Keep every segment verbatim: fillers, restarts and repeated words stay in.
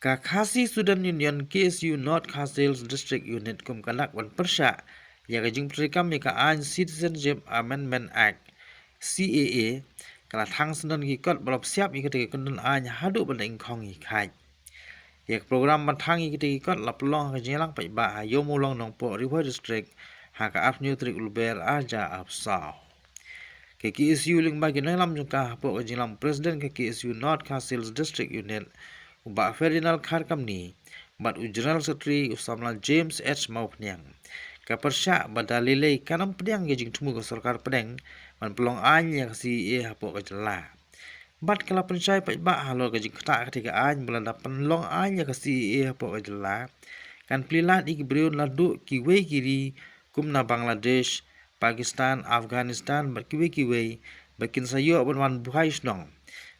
Ka Khasi Student Union K S U North Khasi Hills District Unit kum ka dak ban pyrshah ïa ka jingpyntreikam ïa ka aiñ Citizenship Amendment Act, C A A, ka la thang syndon ki kot ba la psiap ïa kata ka kyndon aiñ haduh ban da ingkhong i khaid. Ïa ka program ban thang ïa kata ki kot la pynlong ha ka jingïalang paidbah ha Ïew Mawlong Nongpoh, Ri Bhoi District, ha ka arphew tarik u Lber arhajar arphew saw. Ka K S U lyngba ki nongïalam jong ka hapoh ka jingïalam President ka K S U North Khasi Hills District Unit, u Bah Ferdinand Kharkamni, bad u General Secretary u samla James H Mawphniang, ka pyrshah ba da lei lei kan ym pdiang ka jingthmu ka sorkar pdeng ban pynlong aiñ ïa ka C A A hapoh ka jylla. Bad ka la pynshai paidbah halor ka jingktah kata ka aiñ ba lada pynlong aiñ ïa ka C A A hapoh ka jylla, kan plie lad ïa ki briew naduh kiwei ki ri kum na Bangladesh, Pakistan, Afghanistan bad kiwei kiwei, ba kin sa ïoh ban wan buhai shnong.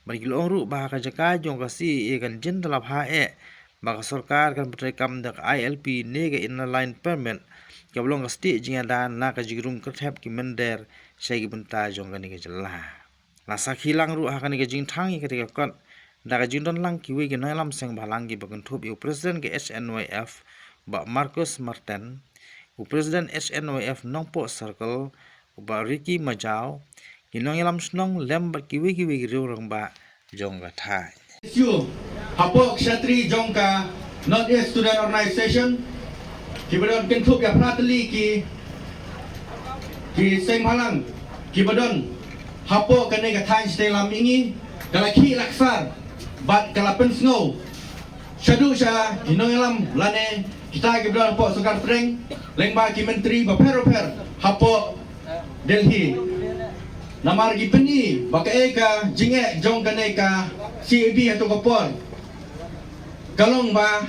Bad ki la ong ruh ba ha ka jaka jong ka C A A kan jin da la bha eh ba ka sorkar kan pyntreikam da ka I L P ne ka Inner Line Permit, kaba long ka stieh jingïada na ka jingrung kyrthep ki mynder sha ki bynta jong kane ka jylla. La sakhi lang ruh ha kane ka jingthang ïa kata ka kot da ka jingdon lang kiwei ki nongïalam seng bhalang kiba kynthup ïa u President ka H N Y F, Bah Marcus Marten, u President H N Y F Nongpoh Circle, u Bah Ricky Majaw, ki nongïalam shnong lem bad kiwei kiwei ki riew rangbah jong ka thaiñ. Issue hapoh kshatriya jong ka North East Student Organization, kiba don kynthup ïa phra tylli ki, ki seng bhalang kiba don hapoh kane ka thaiñ shatei lam mihngi, ka la khih la ksar bad ka la pynsngew shaduh sha ki nongïalam lane kita kiba don hapoh sorkar pdeng, lyngba ki myntri bapher bapher hapoh Delhi. Namar ki pyni ba kaei ka jingeh jong kane ka C A B hato ka por ka long ba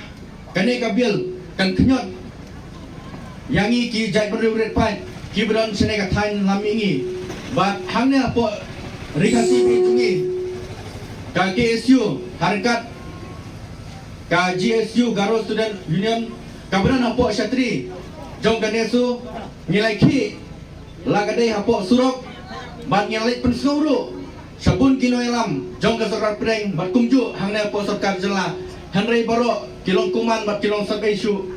kane ka bill kan khñiot ïa ngi ki jaitbynriew rit paid kiba don shane ka thaiñ lam mihngi. Bad hangne hapoh ri Khasi jong ngi, ka K S U, ha ryngkat ka G S U, Garo Student Union, kaba don hapoh kshatriya jong ka NESO, ngi la khih la ka dei hapoh surok bad ngi la leit pynsngew ruh sha bun ki nongïalam jong ka sorkar pdeng bad kumjuh hangne hapoh sorkar jylla, hynrei baroh ki long kuman bad ki long syrpei shuh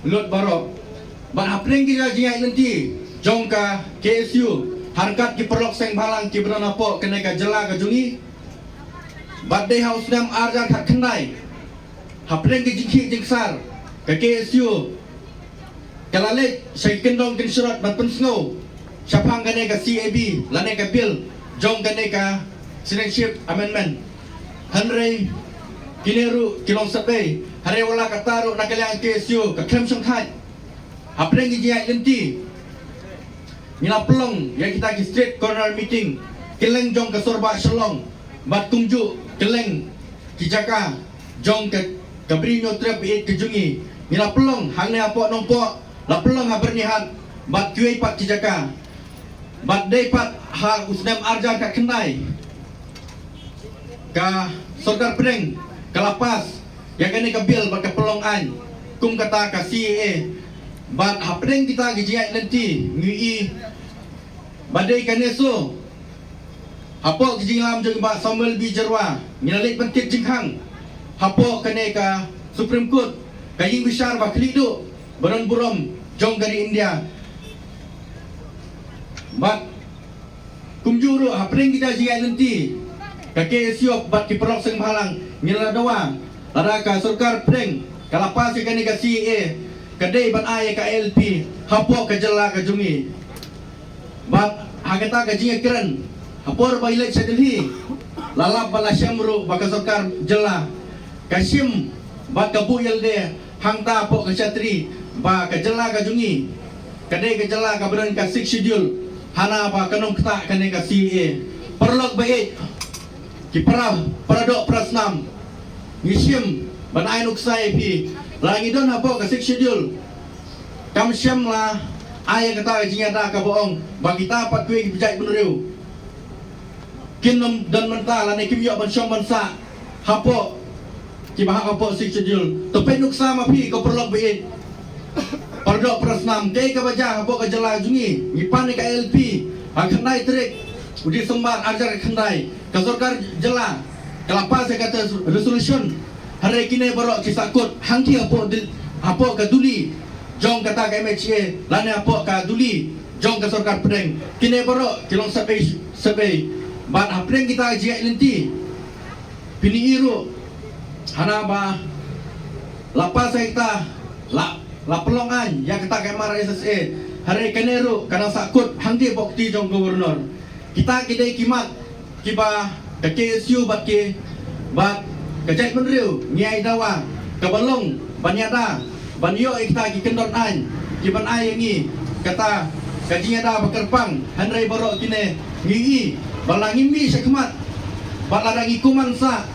lut baroh. Bad hapdeng kita ki jingïaid lynti jong ka K S U, ha ryngkat ki paralok seng bhalang kiba don hapoh kane ka jylla ka jong ngi, bad dei ha u snem arhajar khatkhyndai, hapdeng ki jingkhih jingksar, ka K S U ka la leit sha ki kyndong kynshrot ban pynsngew shaphang kane ka C A B lane ka bill jong kane ka Citizenship Amendment. Hynrei kine ruh ki long syrpei, hynrei wat la katta ruh na ka liang K S U ka khlem shongthait. Hapdeng ki jingïaid lynti, ngi la pynlong ïa kita ki street corner meeting kylleng jong ka Sorbah Shillong bad kumjuh kylleng ki jaka jong ka, ka Bri Hynñiewtrep Baieit ka jong ngi. Ngi la pynlong hangne hapoh Nongpoh, la pynlong ha Byrnihat bad kiwei pat ki jaka. Bad dei pat ha u snem arhajar khatkhyndai, ka sorkar pdeng ka la pass ïa kane ka bill bad ka pynlong aiñ kum kata ka C A A. Bad hapdeng kita ki jingïaid lynti ngi i ba dei ka NESO, hapoh ki jingïalam jong i Bah Samuel B Jyrwa, ngi la leit ban thied jingkhang hapoh kane ka Supreme Court, ka ïing bishar ba khlieh duh ba don burom jong ka ri India. Bad kumjuh ruh hapdeng kita ki jingïaid lynti, ka K S U bad ki paralok seng bhalang ngi la dawa lada ka sorkar pdeng ka la pass ïa kane ka C A A, ka dei ban ai ïa ka I L P hapoh ka jylla ka jong ngi. Bad ha kata ka jingïakren, ha por ba i leit sha Delhi, la lap bad la shem ruh ba ka sorkar jylla ka shim bad ka buh ïalade hangta hapoh ka kshatriya ba ka jylla ka jong ngi ka dei ka jylla kaba don ka Sixth Schedule, hana ba kan ym ktah kane ka C A A. Paralok baieit, ki para, para doh para snam, ngi shim ban ai nuksa ïa phi, lada ngi don hapoh ka Sixth Schedule, kam shym la ai ïa kata ka jingïada kaba ong ba kita pat kiwei ki jaitbynriew kin ym don mynta lane kim ïoh ban shong ban sah hapoh, kiba hap hapoh Sixth Schedule. To peit nuksa ma phi ko paralok baieit, para doh para snam, kaei kaba jia hapoh ka jylla jong ngi. Ngi pan ïa ka I L P ha khyndai tarik u December arhajar khatkhyndai. Ka sorkar jylla ka la pass ïa kata resolution Hynrei kine baroh ki sahkut hangtei hapoh dil-, hapoh ka duli jong kata ka M H A lane hapoh ka duli jong ka sorkar pdeng. Kine baroh ki long sep ei sep ei. Bad hapdeng kita ka jingïaid lynti, phin ïohi ruh hana ba la pass ïa kita, la, la pynlong aiñ ïa kata ka M R S S A. Hynrei kane ruh ka nang sahkut hangtei hapoh kti jong Governor. Kita ki dei ki mat kiba ka K S U bad ki, bad ka jaitbynriew ngi ai dawa kaba long ban ïada, ban ïoh ïa kita ki kyndon aiñ kiban ai ïa ngi kata ka jingïada ba kyrpang. Hynrei baroh kine ngi ïohi ba la ngim mih shakhmat, bad lada ngi kumne sah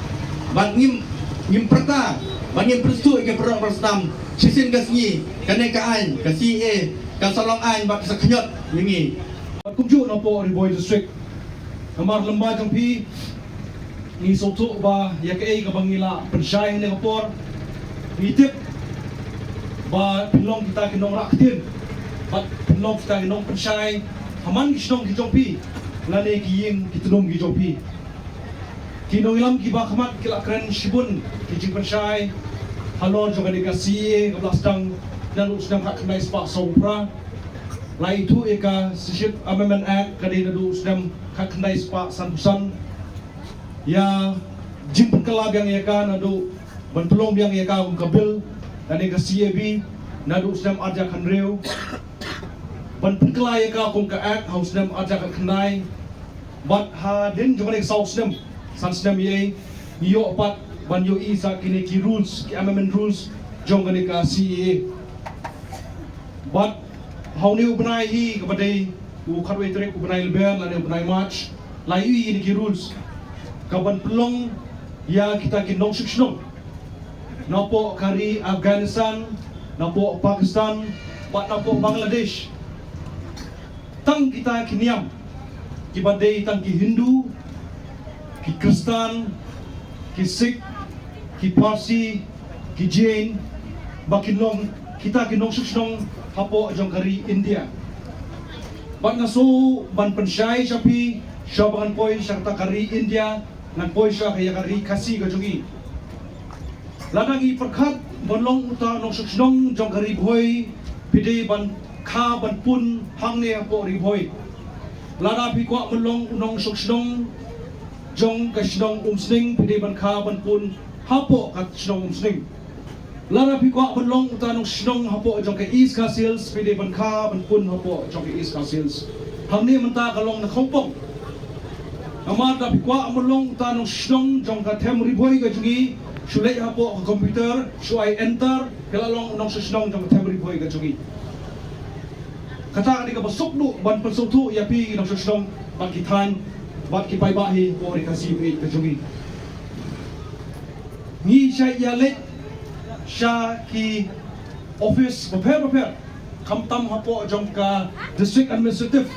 bad ngim, ngim pyrta bad ngim pyrshah ïa ka pyrshah pyrshah shisien ka sngi, kane ka aiñ ka C A A kan sa long aiñ bad ka sa khñiot ïa ngi. Bad kumjuh napoh Ri Bhoi District. Namar lem bad jong phi ngi sngewthuh ba ïa kaei kaba ngi la pynshai ha kane ka por, ngi tip ba phin long kita ki nongrah ktien bad phin long kita ki nongpynshai ha man ki shnong ki jong phi lane ki ïing ki tnum ki jong phi. Ki nongïalam kiba khmat ki la kren shibun ki jingpynshai halor jong kane ka C A A kaba la sdang naduh u snem khatkhyndai spah sawphew phra. La ithuh ïa ka Citizenship Amendment Act ka dei naduh u snem khatkhyndai spah sanphew san. Ïa jingpynkylla biang ïa ka naduh, ban pynlong biang ïa ka kum ka bill, kane ka C A B, naduh u snem arhajar khathynriew. Ban pynkylla ïa ka kum ka Act ha u snem arhajar khatkhyndai. Bad hadien jong kane ka saw snem, san snem ïa, ngi ïoh pat ban ïohi sa kine ki rules, ki amendment rules jong kane ka C A A. Bad ha une u bnai hi kaba dei u khatwei tarik u bnai Lber lane u bnai March, la ïohi ïa kine ki rules kaban pynlong ïa kita ki nongshong shnong napoh ka ri Afghanistan, napoh Pakistan bad napoh Bangladesh. Tang kita ki niam kiba dei tang ki Hindu, ki Khristan, ki Sikh, ki Parsi, ki Jain, ba kin long kita ki nongshong shnong hapoh jong ka ri India. Bad nga sngew ban pynshai sha phi, shuwa ba ngan poi sha kata ka ri India, ngan poi sha ka, ïa ka ri Khasi ka jong ngi. Lada ngi pyrkhat ban long uta u nongshong shnong jong ka Ri Bhoi, phi dei ban kha ban pun hangne hapoh Ri Bhoi. Lada phi kwah ban long u nongshong shnong jong ka shnong Umsning, phi dei ban kha ban pun hapoh ka shnong Umsning. Lada phi kwah ban long uta u nongshong shnong hapoh jong ka East Khasi Hills, phi dei ban kha ban pun hapoh jong ka East Khasi Hills. Hangne mynta ka long na Khongpong. Namar lada phi kwah ban long uta u nongshong shnong jong ka them Ri Bhoi ka jong ngi, shu leit hapoh ka computer, shu ai enter, phi la long u nongshong shnong jong ka them Ri Bhoi ka jong ngi. Kata ka dei kaba suk duh ban pynsngewthuh ïa phi ki nongshong shnong bad ki thaiñ bad ki paidbah hi hapoh Ri Khasi Bhoi ka jong ngi. Ngi shait ïaleit sha ki office bapher bapher, khamtam hapoh jong ka District Administrative,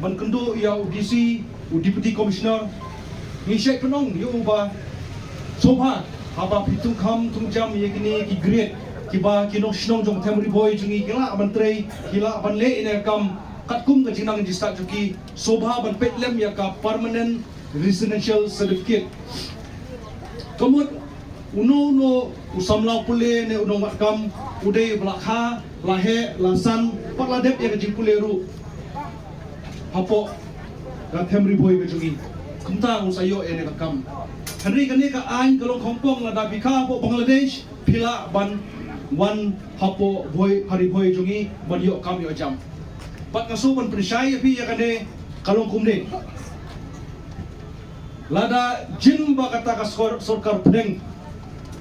ban kynduh ïa u D C, u Deputy Commissioner. Ngi shait pynong ïa u ba sngewbha haba phi thung kham thung jam ïa kine ki grade kiba ki nongshong shnong jong ka them Ri Bhoi jong ngi ki lah ban trei, ki lah ban leh ïa kane ka kam katkum ka jingnang jingstad jong ki, sngewbha ban peit lem ïa ka Permanent Residential Certificate. Ka mut uno uno u samla pule ne u nongwad kam u dei ba la kha, la heh, la san bad la dep ïa ka jingpule ruh hapoh ka them Ri Bhoi ka jong ngi. Kumta un sa ïoh ïa kane ka kam. Hynrei kane ka aiñ ka long khongpong, lada phi kha hapoh Bangladesh phi lah ban wan hapoh Bhoi, ha Ri Bhoi jong ngi ban ïoh kam ïoh jam. Bad nga sngew ban pynshai ïa phi ïa kane ka long kumne. Lada jin ba kata ka sor-, sorkar pdeng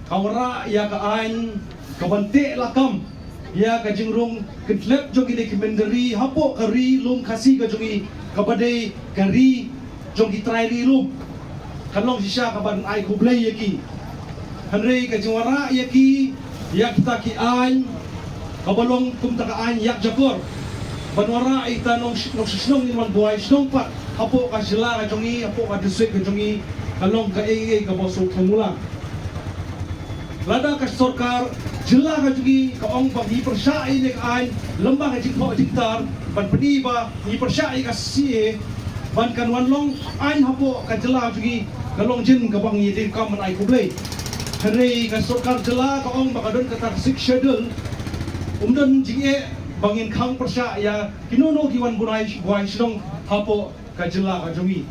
ka wanrah ïa ka aiñ kaban teh lakam ïa ka jingrung kyntlep jong kine ki mynder ri hapoh ka ri lum Khasi ka jong ngi, kaba dei ka ri jong ki trai ri lum, kan long shisha kaban ai khublei ïa ki. Hynrei ka jingwanrah ïa ki, ïa kita ki aiñ, kaba long kum kata ka aiñ ïakjakor, ban wanrah ïa kita nong, nongshong shnong ngin wan buaid shnong pat hapoh ka jylla ka jong ngi, hapoh ka district ka jong ngi, ka long kaei kaei kaba sngewthuh mula. Lada ka sorkar jylla ka jong ngi ka ong ba ngi pyrshah ïa kane ka aiñ, lem bad ka jingthoh jingtar ban pyni ba ngi pyrshah ïa ka C A A, ban kan wan long aiñ hapoh ka jylla ka jong ngi, ka long jin kaba ngi dei kam ban ai khublei. Hynrei ka sorkar jylla ka ong ba ka don kata ka Sixth Schedule, um don jingeh ba ngin khang pyrshah ïa kino kino ki wan buaid, buaid shnong hapoh ka jylla ka jong ngi.